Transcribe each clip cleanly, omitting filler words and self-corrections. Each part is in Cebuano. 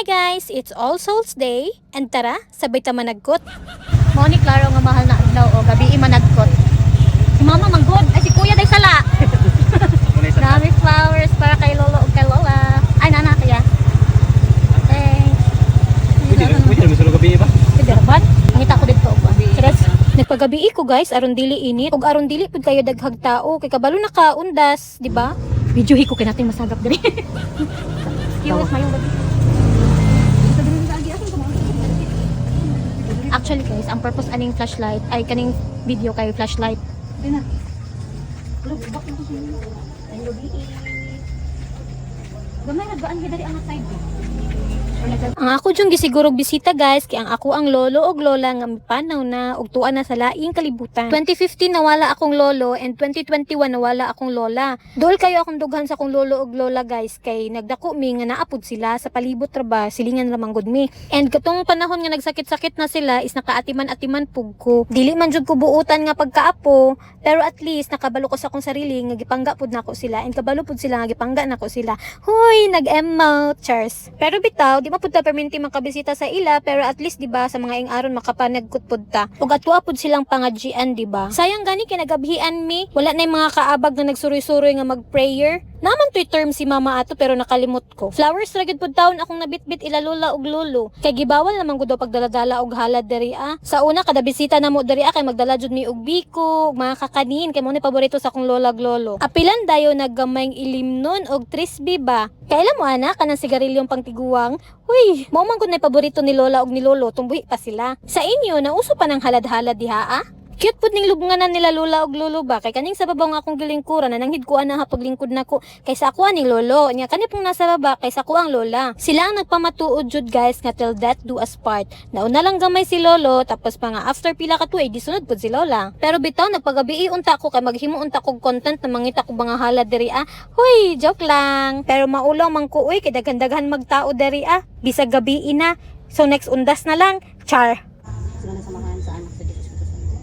Hi guys, it's All Souls Day and tara, sabay ta managkot. Mao ni klaro nga mahal na adlaw o gabi managkot. Si mama manggod, ay si kuya day sala. Dami flowers para kay lolo ug kay lola. Ay nana kaya. Thanks. Pwede pwede naman sulod gabi ba? Pwede ra ba? Mangita ko didto og Charas. Nagpagabi ko guys, aron dili init ug aron dili pud kayo daghag tao kay kabalo na ka undas, di ba? Video ko kay natin masagap diri. Excuse, mayong gabi. Actually guys, ang purpose aning flashlight ay kaning video kay flashlight. Gamay nagbaan gid diri ang side eh. Ang ako dyong gisigurog bisita guys kay ang ako ang lolo og lola nga mipanaw na og tuwa na sa laing kalibutan. 2015 nawala akong lolo and 2021 nawala akong lola. Dool kayo akong dughan sa akong lolo og lola guys kay nagdako mi nga naapod sila sa palibot ra ba, silingan ra man gud mi. And katong panahon nga nagsakit-sakit na sila is nakaatiman-atiman pug ko. Dili man jud ko buutan nga pagkaapo, pero at least nakabalo ko sa akong sarili nga gipangga pud nako sila and kabalo pud sila nga gipangga nako sila. Huy, nag-emote, cheers. Pero bitaw, di man pud ta perminti makabisita sa ila, pero at least di ba sa mga ing-aron makapanagkot pud ta. Ug atwa pud silang pangadjian, di ba? Sayang gani kay nagabhian mi, wala na yung mga kaabag nga nagsuroy-suroy nga mag-prayer. Naman to'y term si mama ato pero nakalimot ko. Flowers ra gyud pud taon akong nabitbit ila lola ug lolo. Kay gibawal naman gud daw pagdala-dala og halad diri ah. Sa una kada bisita namo diri ah kay magdala jud mi og biko, ug mga kakanin kay mo ni paborito sa akong lola ug lolo. Apilan dayo naggamayng ilimnon og trisby ba. Kailan mo ana kanang sigarilyong pangtiguang? Huy, mao man gud na paborito ni lola ug ni lolo tumbuhi pa sila. Sa inyo nauso pa ng halad-halad diha ah? Cute pud ning lubnganan nila lola ug lolo ba kay kaning sa babaw nga akong gilingkuran nananghid ko ana ha paglingkod nako kay sa ako aning lolo nya kani pong nasa baba kay sa ako ang lola. Sila ang nagpamatuod jud guys nga till death do us part. Nauna lang gamay si lolo tapos mga after pila ka tuig gisunod pud si lola. Pero bitaw nagpagabi unta ko kay maghimo unta kog content na mangita ko mga halad diri ah. Huy, joke lang. Pero maulaw man ko uy kay daghan-daghan magtao diri ah. Bisag gabi na. So next undas na lang. Char. Sila na samahan sa anak sa Diyos Espiritu Santo.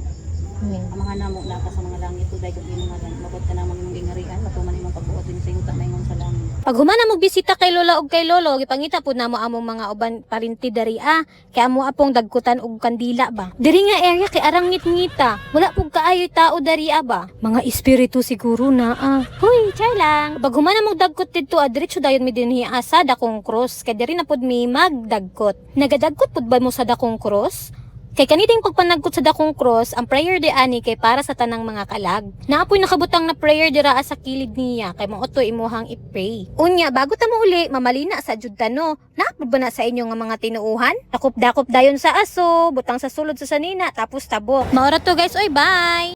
Amahan namo na ka sa mga langit, tuday kag imong ngalan, mabot ka namang imong gingharian, matuman imong pagbuot dinhi sa yuta maingon sa langit. Pag human na bisita kay lola ug kay lolo, gipangita pud namo among mga uban parinti diri ah. Kay amo apong dagkutan og kandila ba. Diri nga area kay arang ngit-ngita. Wala pud kaayo tao diri ah ba. Mga espiritu siguro na ah. Huy, chay lang. Pag human na mo dagkot didto ah, diretso dayon mi dinhi ah, sa dakong cross. Kay diri na pud mi magdagkot. Nagadagkot pud ba mo sa dakong cross? Kay kaniding pagpanagkot sa dakong cross, ang prayer di ani kay para sa tanang mga kalag. Naapoy nakabutang na prayer dira sa kilid niya kay mao to imuhang i-pray. Unya bago ta mo uli, mamalina sa jud ta no. Naapod ba na sa inyo nga mga tinuuhan? Dakop-dakop dayon sa aso, butang sa sulod sa sanina, tapos tabok. Maora to guys, oy bye.